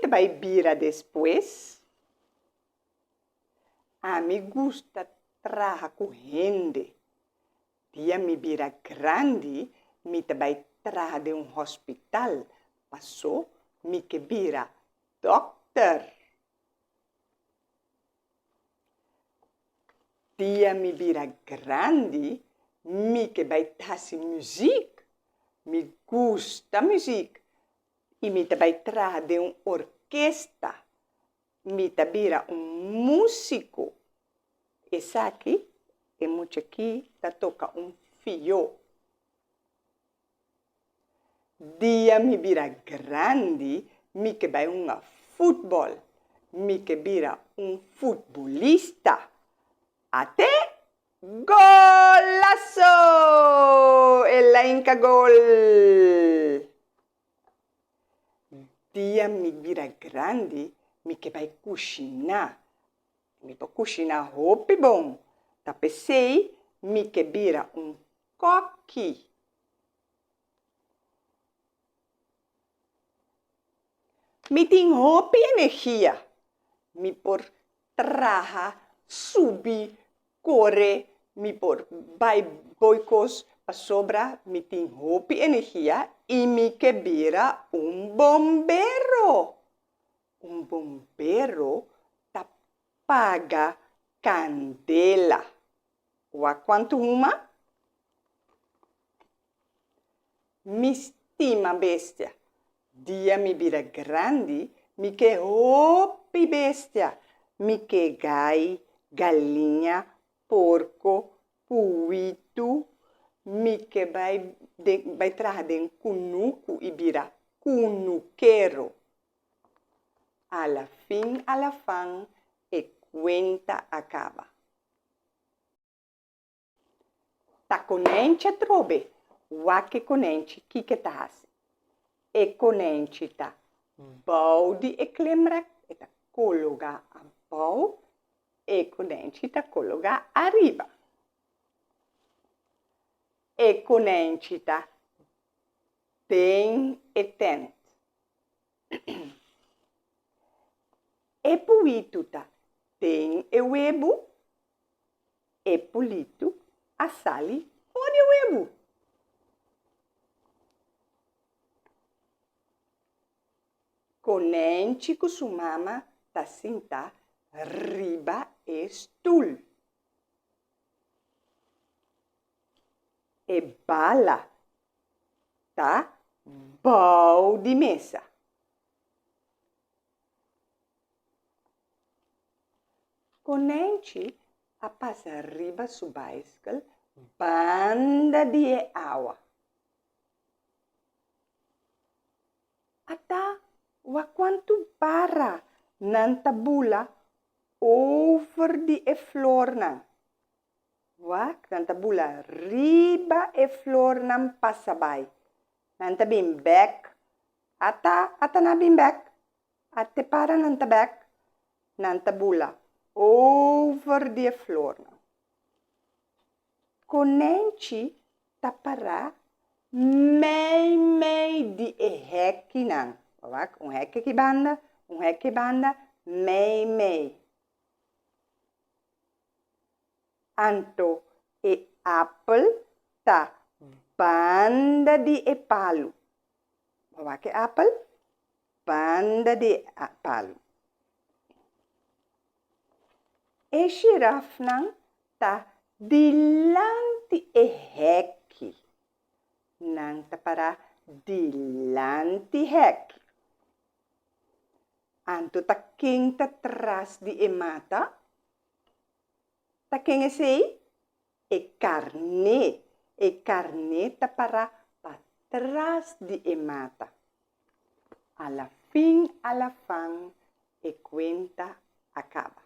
ta bai bira despues? Ami gusta traha ku hende. Dia mi bira grandi mi ta bai traha den un hospital paso mi ke bira dòkter. Dia mi bira grandi mi ke bai hasi muzik. Mi gusta muzik i mi ta bai traha den un orkesta. Mi ta bira un músiko. Esaki e mucha aki ta toka un fió. Dia mi bira grandi mi ke bai hunga futbòl. Mi ke bira un futbolista. Ate golazo! El a hinka gol! Dia mi bira grandi mi ke bai kushiná. Mi por kushiná hopi bon. Ta p'esei mi ke bira un kòki. Mi tin hopi energia. Mi por traha, subi, kore, mi por bai boi kos pasobra mi tin hopi energia i mi ke bira un bombero. Un bombero ta paga kandela. Wak kuantu huma? Mi stima bestia. Dia mi bira grandi, mi ke hopi bestia. Mi ke gai, galiña, porko, puwitu. Mi ke bai den bai traha den kunuku i bira kunukero. Alafin alafan e kuenta a kaba. Ta konenchi atrobe, wak e konenchi kiko e ta hasi. E konenchi ta bou di e klimrek, e ta kologá abou, e konenchi ta kologá ariba. E konenchi ta den e tent. E puitu ta den e webu. E pulitu a sali for di e webu. Konenchi ku su mama ta sintá riba e stul. E bala ta bou di mesa. Konenchi a pasa riba su baiskel banda di e awa. Ata wak kuantu bara nan ta bula over di e flornan. Wak nan ta bula riba e flornan pasa bai. Nan ta bin bek. Ata, ata nan a bin bek. Ate para nan ta bek. Nan ta bula over di e flornan. Konenchi ta pará mei mei di e hekinan. Wak, un heki aki banda, un heki banda, mei mei. Anto e apel ta banda di e palu. Bo wak e apel? Banda di e palu. E shirafnan ta dilanti e hèki. Nan ta pará dilanti hèki. Anto ta ken ta tras di e mata? Ta ken esei? E karné. E karné ta pará patras di e mata. Alafin alafan e kuenta a kaba.